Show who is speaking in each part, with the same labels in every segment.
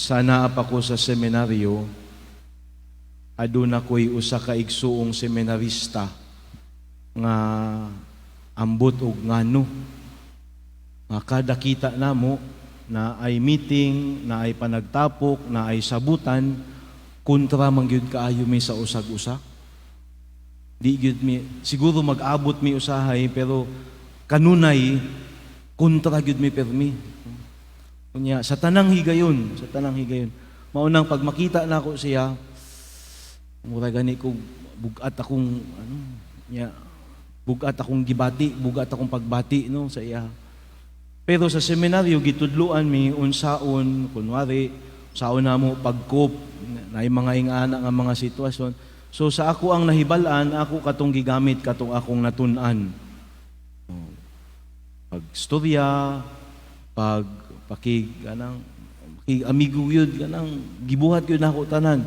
Speaker 1: Sa naa pa ko sa seminaryo, aduna ko'y usa ka igsuong seminarista nga ambot og ngano. Nga kada kita namo na ay meeting, na ay panagtapok, na ay sabutan, kontra man gyud kaayo mi sa usag-usa. Di gyud mi siguro mag-abot mi usahay, pero kanunay kontra gyud mi permi. Unya sa tanang higayon, sa tanang higayon. Maunang pag makita nako siya, mura gani ko bugat akong ano, nya bugat akong gibati, bugat akong pagbati, no, sa iya. Pero sa seminaryo gitudloan mi unsaon, kunwari, saon namo pag-cope naay mga ingana nga mga sitwasyon. So sa ako ang nahibal-an, ako katong gigamit katong akong natun-an. Pag storya, pag pakig kanang pakig amigo gyud, kanang gibuhat gyud nako tanan.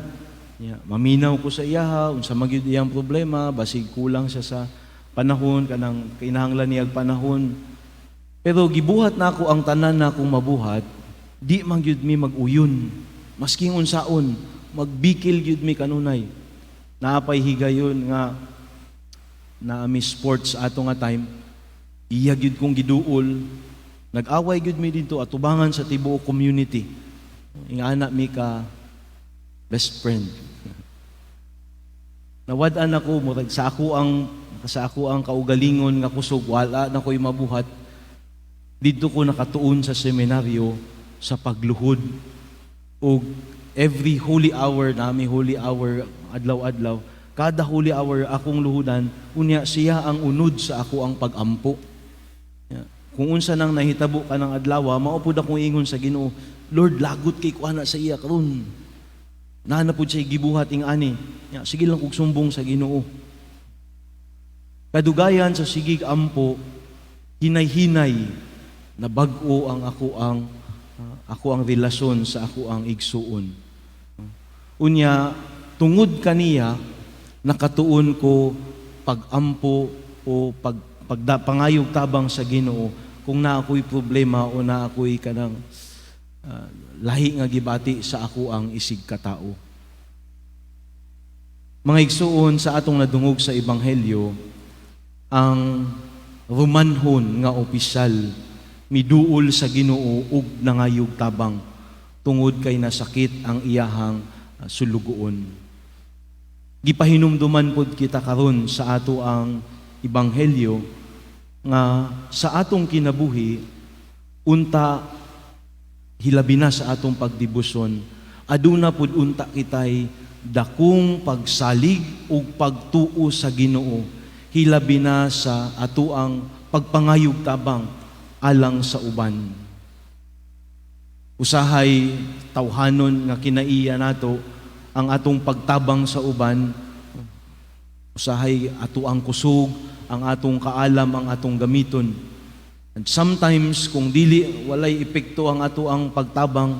Speaker 1: Ya, maminaw ko sa iyaha unsa man gyud iyang problema, basig kulang siya sa panahon, kanang kinahanglan niya panahon. Pero gibuhat nako ang tanan na akong mabuhat, di man gyud mi mag-uyon. Masking unsaon, magbikil gyud mi kanunay. Naapay higayon nga naa mi sports ato nga time, iya gyud kong giduol, nag-away gyud mi didto atubangan sa tibuok community. Ingana mi ka best friend. Nawad-an ako, murag sa ako ang kaugalingon nga kusog, wala na ko'y mabuhat. Didto ko nakatuon sa seminaryo sa pagluhod og every holy hour, nami holy hour adlaw-adlaw, kada holy hour akong luhudan, unya siya ang unod sa ako ang pagampo. Yeah. Kung unsa nang nahitabo kanang adlaw, mao pud akong ingon sa Ginoo, "Lord, lagot kay ko ana sa iya karon. Naa na pud siya gibuhat ing ani." Ya, sige lang kog sumbong sa Ginoo. Kadugayan sa sigig ampo, hinay-hinay na bag-o ang ako ang relasyon sa ako ang igsuon. Unya tungod kaniya nakatuon ko pagampo o pag pangayog tabang sa Ginoo kung naa ako'y problema o naa ako'y kanang lahi nga gibati sa ako ang isig katao. Mga igsuon, sa atong nadungog sa ebanghelyo, ang Romanhon nga opisyal miduol sa Ginoo ug nangayog tabang tungod kay nasakit ang iyahang sulugoon. Gipahinumduman pod kita karon sa ato ang ebanghelyo nga sa atong kinabuhi unta, hilabi na sa atong pagdebosyon, aduna pud unta kitay dakong pagsalig ug pagtuo sa Ginoo, hilabi na sa ato ang pagpangayog tabang alang sa uban. Usahay tawhanon nga kinaiya nato ang atong pagtabang sa uban, usahay ato ang kusog, ang atong kaalam ang atong gamiton. And sometimes kung dili walay epekto ang ato ang pagtabang,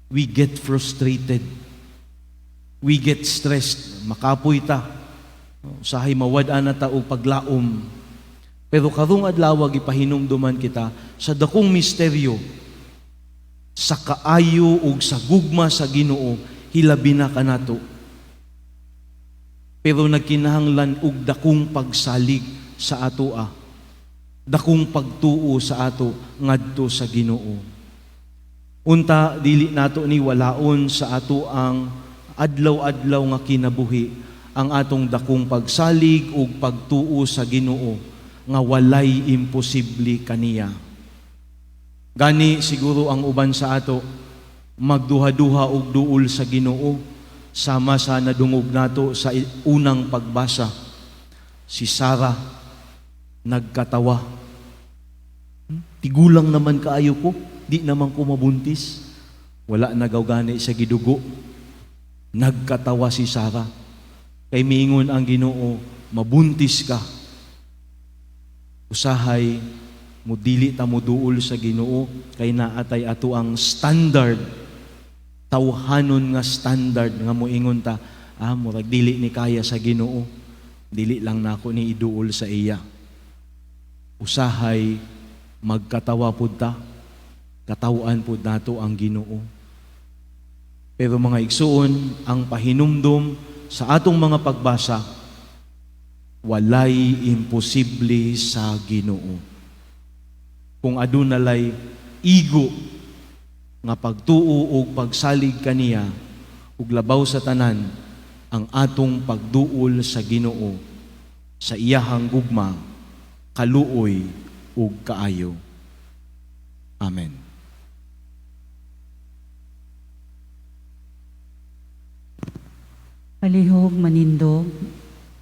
Speaker 1: we get frustrated. We get stressed, makapoy ta. Usahay mawad-an na ta og paglaom. Pero karong adlaw gipahinumduman kita sa dakong misteryo sa kaayo ug sa gugma sa Ginoo hilabi na kanato. Pero nagkinahanglan og dakong pagsalig sa atoa, dakong pagtuo sa ato ngadto sa Ginoo. Unta dili nato ni walaon sa ato ang adlaw-adlaw nga kinabuhi ang atong dakong pagsalig ug pagtuo sa Ginoo nga walay imposible kaniya. Gani siguro ang uban sa ato magduha-duha og duol sa Ginoo, sama sa nadungog nato sa unang pagbasa. Si Sarah nagkatawa. "Tigulang naman kaayo ko, di naman ko mabuntis." Wala na gani sa gidugo. Nagkatawa si Sarah. Kay miingon ang Ginoo, "Mabuntis ka." Usahay mo dili ta moduol sa Ginoo kay naatay ato ang standard, tawhanon nga standard nga moingon ta, "Ah, murag dili ni kaya sa Ginoo, dili lang nako ni iduol sa iya." Usahay magkatawa pud ta, katawan pud nato ang Ginoo. Pero, mga igsuon, ang pahinumdum sa atong mga pagbasa, walay imposible sa Ginoo. Kung aduna lay igo nga pagtuo ug pagsalig kaniya, ug labaw sa tanan ang atong pagduol sa Ginoo sa iyahang gugma, kaluoy ug kaayo. Amen.
Speaker 2: Palihog manindog.